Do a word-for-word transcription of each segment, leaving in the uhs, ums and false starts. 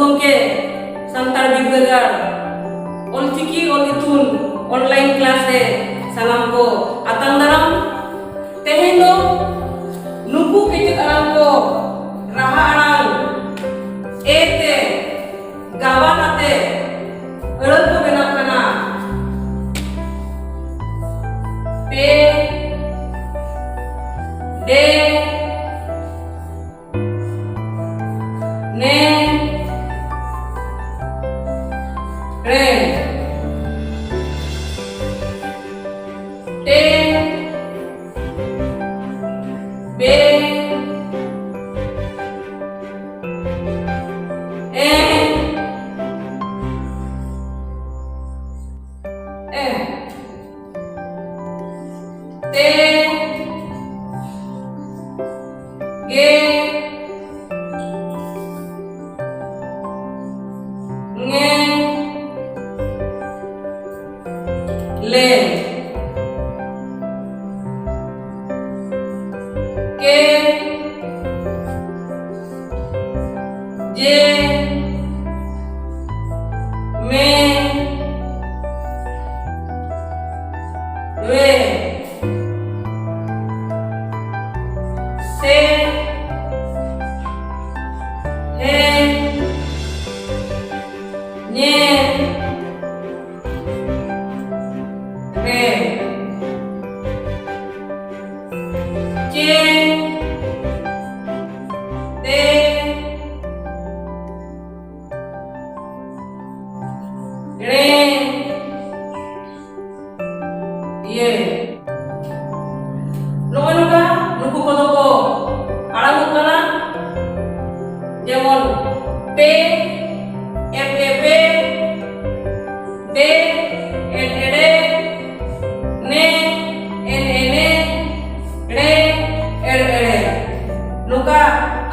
ᱜᱚᱢᱠᱮ, ᱥᱟᱱᱛᱟᱲ ᱵᱤᱨᱫᱟᱹᱜᱟᱲ ᱚᱞᱪᱤᱠᱤ ᱚᱞ ᱤᱛᱩᱱ online class ᱨᱮ ᱥᱟᱱᱟᱢ ᱠᱚ ᱟᱛᱟᱝ ᱫᱟᱨᱟᱢ᱾ ᱛᱮᱦᱮᱧ ᱫᱚ ᱱᱩᱠᱩ ᱠᱮᱪᱮᱫ ᱟᱲᱟᱝ ᱠᱚ ᱨᱟᱦᱟ ᱟᱲᱟᱝ ᱮ ᱛᱮ ᱜᱟᱵᱟᱱ ᱟᱛᱮ ᱟᱹᱲᱟᱹ ᱠᱚ ᱵᱮᱱᱟᱜ ᱠᱟᱱᱟ᱾ ᱯᱮ, ᱰᱮ, ᱱᱮ, ᱨᱮ, ᱴᱮ, ᱵᱮ, ᱮ, ᱮ, ᱛᱮ, ᱜᱮ, ᱞᱮ, ᱠᱮ, ᱡᱮ, ᱢᱮ, ᱨᱮ, ᱥᱮ, ᱦᱮ, ᱧᱮ, ᱨᱮ, ᱪᱮ, ᱛᱮ, ᱲᱮ, ᱤᱭᱟᱹ᱾ ᱱᱚᱜᱼᱚᱭ ᱱᱚᱝᱠᱟ ᱱᱩᱠᱩ ᱠᱚᱫᱚ ᱠᱚ ᱟᱲᱟᱝᱚᱜ ᱠᱟᱱᱟ, ᱡᱮᱢᱚᱱ ᱯᱮ, ᱮᱯ ᱮ ᱯᱮ, ᱰᱮ, ᱮᱰ ᱮᱰᱮ, ᱱᱮ, ᱮᱱ ᱮᱱᱮ, ᱲᱮ, ᱮᱲ ᱮᱲᱮ᱾ ᱱᱚᱝᱠᱟ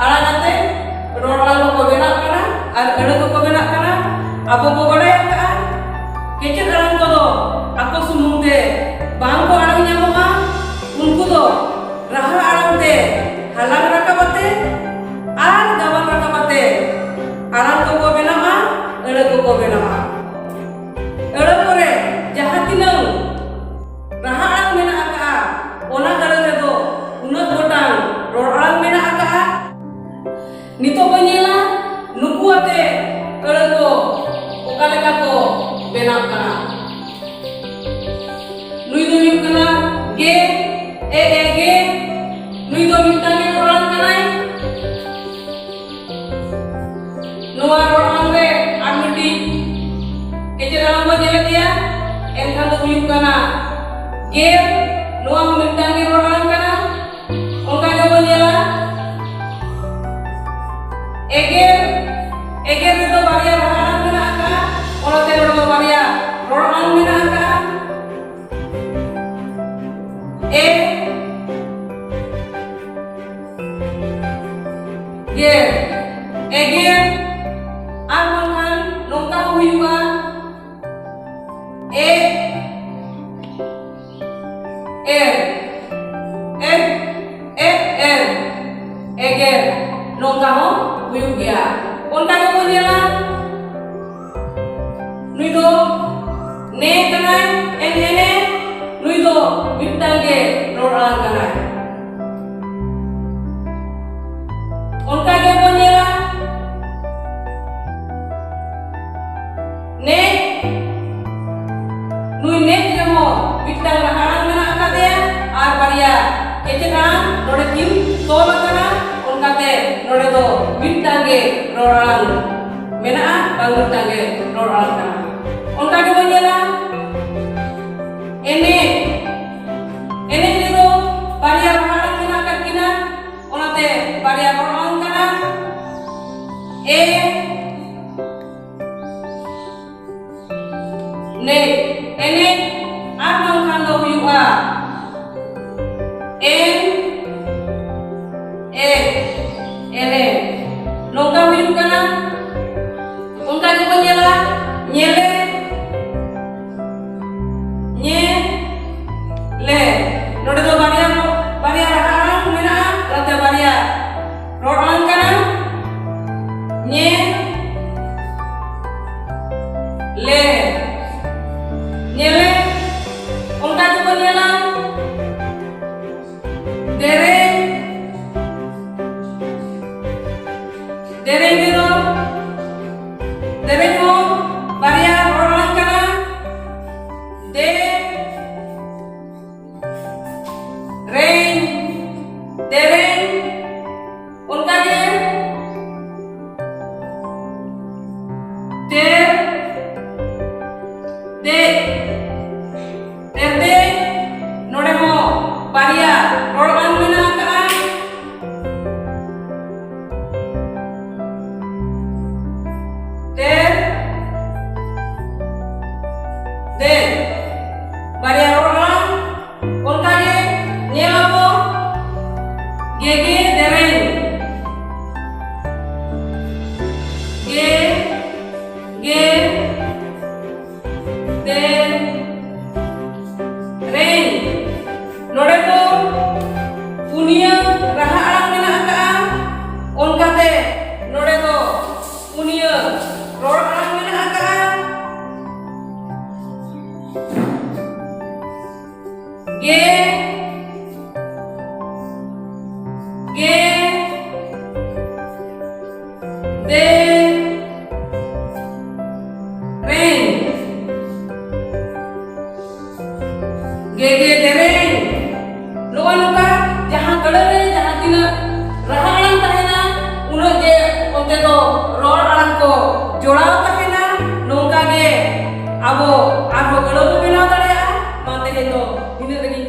ᱟᱲᱟᱝ ᱟᱛᱮ ᱨᱚᱲ ᱟᱲᱟᱝ ᱠᱚ ᱵᱮᱱᱟᱜ ᱠᱟᱱᱟ ᱟᱨ ᱟᱹᱲᱟᱹ ᱠᱚᱠᱚ ᱵᱮᱱᱟᱜ ᱠᱟᱱᱟ᱾ ᱟᱵᱚ ᱵᱚ ᱵᱟᱲᱟᱭ ᱟᱠᱟᱫᱼᱟ, ᱠᱮᱪᱮᱫ ᱟᱲᱟᱝ ᱠᱚᱫᱚ ᱟᱠᱚ ᱥᱩᱢᱩᱝ ᱛᱮ ᱵᱟᱝ ᱠᱚ ᱟᱲᱟᱝ ᱧᱟᱢᱚᱜᱼᱟ, ᱩᱱᱠᱩ ᱫᱚ ᱨᱟᱦᱟ ᱟᱲᱟᱝ ᱛᱮ ᱢᱤᱫᱴᱟᱝ ᱜᱮ ᱨᱚᱲ ᱟᱲᱟᱝ ᱠᱟᱱᱟᱭ᱾ ᱱᱚᱣᱟ ᱨᱚᱲ ᱟᱲᱟᱝ ᱨᱮ ᱟᱨ ᱢᱤᱫᱴᱤᱡ ᱠᱮᱪᱮᱫ ᱟᱲᱟᱝ ᱵᱚᱱ ᱧᱮᱞᱮᱫ ᱜᱮᱭᱟ, ᱮᱱᱠᱷᱟᱱ ᱫᱚ ᱦᱩᱭᱩᱜ ᱠᱟᱱᱟ ᱜᱮᱨ᱾ ᱱᱚᱣᱟ ᱦᱚᱸ ᱢᱤᱫᱴᱟᱝ ᱜᱮ ᱨᱚᱲ ᱟᱲᱟᱝ ᱠᱟᱱᱟ᱾ ᱚᱱᱠᱟ ᱜᱮᱵᱚᱱ ᱧᱮᱞᱟ ᱮᱜᱮᱨ᱾ ᱮᱜᱮᱨ ᱨᱮᱫᱚ ᱵᱟᱨᱭᱟ ᱨᱟᱦᱟ ᱟᱲᱟᱝ ᱢᱮᱱᱟᱜ ᱟᱠᱟᱫᱼᱟ, ᱚᱱᱟᱛᱮ ᱱᱚᱰᱮ ᱫᱚ ᱵᱟᱨᱭᱟ ᱨᱚᱲ ᱟᱲᱟᱝ ᱢᱮᱱᱟᱜ ᱟᱠᱟᱫᱼᱟ᱾ ᱮ, ᱜᱮᱨ, ᱮᱜᱮᱨ᱾ ᱟᱨ ᱵᱟᱝᱠᱷᱟᱱ ᱱᱚᱝᱠᱟ ᱦᱚᱸ ᱦᱩᱭᱩᱜᱼᱟ, ᱮ, ᱮᱨ, ᱮ, ᱮ, ᱮᱨ, ᱮᱜᱮᱨ᱾ ᱱᱚᱝᱠᱟ ᱦᱚᱸ ᱦᱩᱭᱩᱜ ᱜᱮᱭᱟ᱾ ᱚᱱᱠᱟ ᱜᱮᱵᱚᱱ ᱧᱮᱞᱟ, ᱱᱩᱭ ᱫᱚ ᱱᱮ ᱠᱟᱱᱟᱭ, ᱮᱱ ᱮ ᱱᱮ᱾ ᱱᱩᱭ ᱫᱚ ᱢᱤᱫᱴᱟᱝ ᱜᱮ ᱨᱚᱲ ᱟᱲᱟᱝ ᱠᱟᱱᱟᱭ᱾ ᱚᱱᱠᱟ ᱜᱮᱵᱚᱱ ᱧᱮᱞᱟ ᱱᱮᱡ᱾ ᱱᱩᱭ ᱱᱮᱡ ᱨᱮᱦᱚᱸ ᱢᱤᱫᱴᱟᱝ ᱨᱟᱦᱟ ᱟᱲᱟᱝ ᱢᱮᱱᱟᱜ ᱟᱠᱟᱫᱮᱭᱟ ᱟᱨ ᱵᱟᱨᱭᱟ ᱠᱮᱪᱮᱫ ᱟᱲᱟᱝ ᱱᱚᱰᱮ ᱠᱤᱱ ᱛᱚᱞ ᱟᱠᱟᱱᱟ᱾ ᱚᱱᱠᱟᱛᱮ ᱱᱚᱰᱮ ᱫᱚ ᱢᱤᱫᱴᱟᱝ ᱜᱮ ᱨᱚᱲ ᱟᱲᱟᱝ ᱢᱮᱱᱟᱜᱼᱟ, ᱵᱟᱝ ᱢᱤᱫᱴᱟᱝ ᱜᱮ ᱨᱚᱲ ᱟᱲᱟᱝ ᱠᱟᱱᱟ᱾ ᱚᱱᱠᱟ ᱜᱮᱵᱚᱱ ᱧᱮᱞᱟ ᱮᱱᱮᱡ᱾ ᱮᱱᱮᱡ ᱨᱮᱫᱚ ᱵᱟᱨᱭᱟ ᱨᱟᱦᱟ ᱟᱲᱟᱝ ᱢᱮᱱᱟᱜ ᱟᱠᱟᱫ ᱠᱤᱱᱟ, ᱚᱱᱟᱛᱮ ᱵᱟᱨᱭᱟ ᱨᱚᱲ ᱟᱲᱟᱝ ᱠᱟᱱᱟ᱾ ᱮ, ᱱᱮᱡ, ᱮᱱᱮᱡ, ᱟᱨ ᱵᱟᱝᱠᱷᱟᱱ ᱫᱚ ᱦᱩᱭᱩᱜᱼᱟ ᱮᱱ, ᱮᱡ, ᱮᱱᱮᱡ᱾ ᱱᱚᱝᱠᱟ ᱦᱩᱭᱩᱜ ᱠᱟᱱᱟ᱾ ᱚᱱᱠᱟ ᱜᱮᱵᱚᱱ ᱧᱮᱞᱟ ᱧᱮᱞᱮ, ᱧᱮ, ᱞᱮ᱾ ᱱᱚᱰᱮ ᱫᱚ ᱵᱟᱨᱭᱟ ᱨᱚ-, ᱵᱟᱨᱭᱟ ᱨᱟᱦᱟ ᱟᱲᱟᱝ ᱢᱮᱱᱟᱜᱼᱟ, ᱚᱱᱟᱛᱮ ᱵᱟᱨᱭᱟ ᱨᱚᱲ ᱟᱲᱟᱝ ᱠᱟᱱᱟ᱾ ᱧᱮ, ᱞᱮ, ᱧᱮᱞᱮ᱾ ᱚᱱᱠᱟ ᱜᱮᱵᱚᱱ ᱧᱮᱞᱟ ᱨᱚᱲ ᱟᱲᱟᱝ ᱢᱮᱱᱟᱜ ᱟᱠᱟᱫᱼᱟ ᱛᱮᱨ, ᱫᱮᱨ᱾ ᱵᱟᱨᱭᱟ ᱨᱚᱲ ᱟᱲᱟᱝ᱾ ᱚᱱᱠᱟ ᱜᱮ ᱧᱮᱞ ᱟᱵᱚ ᱜᱮᱜᱮ ᱫᱮᱨᱮᱧ᱾ ᱜᱮ, ᱜᱮ, ᱫᱮ, ᱨᱮᱧ᱾ ᱱᱚᱰᱮ ᱫᱚ ᱯᱩᱱᱭᱟᱹ ᱨᱟᱦᱟ ᱟᱲᱟᱝ ᱢᱮᱱᱟᱜ ᱟᱠᱟᱫᱼᱟ, ᱚᱱᱠᱟᱛᱮ ᱱᱚᱰᱮ ᱫᱚ ᱯᱩᱱᱭᱟᱹ ᱨᱚᱲ ᱟᱲᱟᱝ ᱢᱮᱱᱟᱜ ᱟᱠᱟᱫᱼᱟ᱾ ᱜᱮ, ᱜᱮ, ᱫᱮ, ᱨᱮᱧ᱾ ᱜᱮ, ᱜᱮ, ᱫᱮᱨᱮᱧ᱾ ᱱᱚᱜᱼᱚᱭ ᱱᱚᱝᱠᱟ ᱡᱟᱦᱟᱸ ᱟᱹᱲᱟᱹ ᱨᱮ ᱡᱟᱦᱟᱸ ᱛᱤᱱᱟᱹᱜ ᱨᱟᱦᱟ ᱟᱲᱟᱝ ᱛᱟᱦᱮᱱᱟ, ᱩᱱᱟᱹᱜ ᱜᱮ ᱚᱱᱛᱮ ᱫᱚ ᱨᱚᱲ ᱟᱲᱟᱝ ᱠᱚ ᱡᱚᱲᱟᱣ ᱛᱟᱦᱮᱱᱟ᱾ ᱱᱚᱝᱠᱟ ᱜᱮ ᱟᱵᱚ ᱟᱨᱦᱚᱸ ᱟᱹᱲᱟᱹ ᱵᱚ ᱵᱮᱱᱟᱣ ᱫᱟᱲᱮᱭᱟᱜᱼᱟ᱾ ᱢᱟ ᱛᱮᱦᱮᱧ ᱫᱚ ᱱᱤᱱᱟᱹᱜ ᱨᱮᱜᱮ